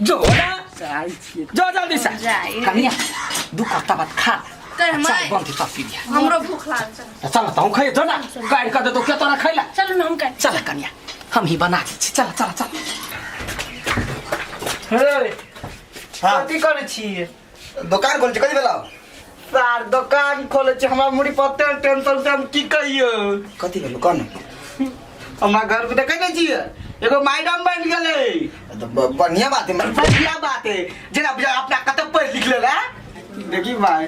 जो ना जाइ छियै। जो जल्दी से। जाइ। कनिया दू कट्टा बात खा। कर चाय माय। बंद तब पी लिया। हमरो भूख लागल छै। चल त हम खाइए जो ना, काटि कऽ देतौ के तोरा खैला। चलू ने, हम काटि। चल कनिया, हम ही बना दै छी। चल चल चल। हे। हाँ। कथी करै छियै? दोकान खोल छी, कथी भेलौ? सार, दोकान खोलै छी, हमरा मुड़ी पर एते टेंशन छै, हम की कहियौ। कथी भेलौ कह ने। हमरा घर में देखै नहीं छियै, एगो मैडम बनि गेलै। तऽ बढ़िया बात है। बढ़िया बात है, जेना बुझा अपना कते पढ़ि लिख लेल है। देखी भाई,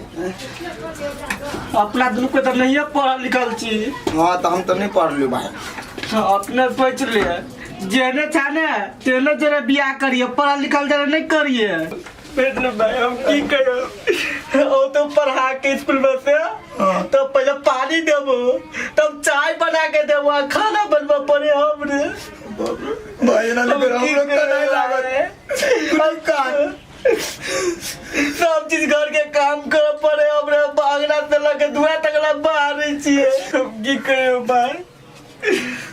अपना दुनू के तऽ नहिये पढ़ल लिखल छी। हाँ, तऽ हम तऽ नहीं पढ़लू भाई। अपने सोच ले, जेहने छा ने तेहने जरा बियाह करिए, पढ़ल लिखल जरा नहीं करिए। बेटले भाई, हम की कहियो, ओ तो पढ़ा के स्कूल में से तो पहले पानी देबो, तब चाय बना के देबो आ खाना बनबो पड़े हमरे। भाई, ना हम हम की लोग तो नहीं कहियो लागत। भाई? सब चीज घर के काम करे पड़े हमरे, बागना से लके दुआ तक ला बाहर छिए। हम की कहियो भाई,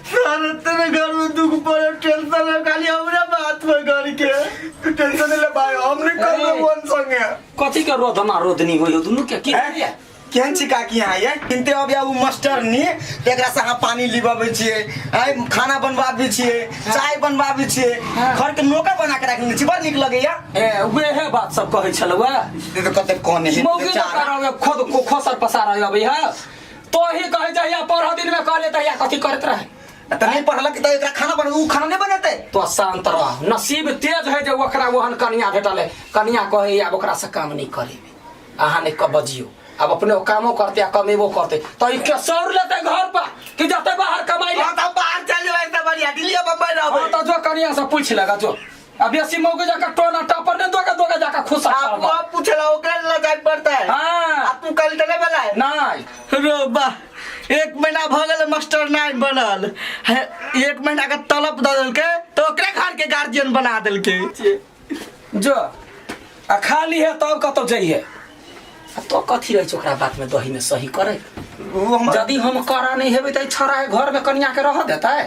सारा तेरे घर में दुख पड़े, टेंशन है खाली हमरे बात में घर के। तू टेंशन नहीं ले भाई, हम नहीं कर रहे वन संगे। कथी के रोधना रोधनी होइयो दुनू के की होइया? केहन छी काकी अहाँ ये? किनते अब या उ मास्टर नी, एकरा से अहाँ पानी लिबाबै छियै, आइ खाना बनबाबै छियै, चाय बनबाबै छियै, घर के नौकर बना के राखने छी, बड़ नीक लगैया। ए, उहे बात सब कहै छलौ। ई तऽ कते कोन है। मौगी जकाँ खुद खोसर पसार अबै है, तो ही कहै जहिया पढ़ दिन में कहले तहिया कथी करैत रहे? तऽ नहीं पढ़लक तऽ एकरा खाना बन, उ खाना नहीं बनेतै। तो शांत रह, नसीब तेज है जे ओकरा ओहन कनिया भेटल है। कनिया कहै आब ओकरा से काम नहीं करेबे, अहाँ नहीं कह बजियो, अब अपने कामो करते आ कमेबो करते, तो ई के सौर लेते घर पर कि जते बाहर कमाई ले? हाँ, तो बाहर चल जेबै तऽ बढ़िया, दिल्ली बम्बई रहबै। हाँ, तो जो कनिया से पूछ लेगा जो, अब बेसी मौके जाकर टोना टापर ने दोगे दोगे जाकर खुश। आपको आप पूछला, ओकरा ला जाए पड़ता है। हाँ। आप तू कल तले वाला है। नहीं। रो बा, एक महीना भ गेल मास्टर नहीं बनल है, एक महीना के तलब दऽ देलकै तो ओकरे घर के गार्जियन बना देलकै। जो आ खाली है तब कतौ जइहे। आ तो कथी रहै छै ओकरा बात में दही में सही करे? उ हमर यदि हम करा नहीं हेबै तऽ ई छौड़ा घर में कनिया के रह देतै?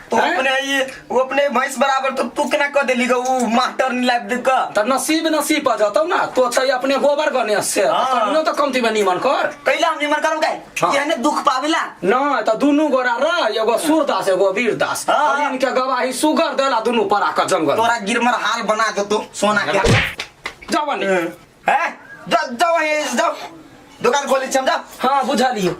तो अपने ये वो अपने भैंस बराबर तो तू केना कह देली ग उ मास्टर नहीं लाइब दे क? तऽ नसीब नसीब पर जतौ ना, तो छै अपने गोबर गणेश से। हाँ। कनियो तऽ कमती में निमन कर। कैला हम निमन करब गए? हाँ। एहने दुख पावेला। नहीं तऽ दुनू गोरा रह, एगो सूरदास एगो वीरदास। हाँ। और इनके गवाही सुगर देला दुनू परा के जंगल। तोरा गिरमर हाल बना दे तो सोना के। जावा नहीं। हैं, जाओ जाओ, वहीं जाओ, दुकान खोली छी हम, जाओ। हाँ, बुझलियो।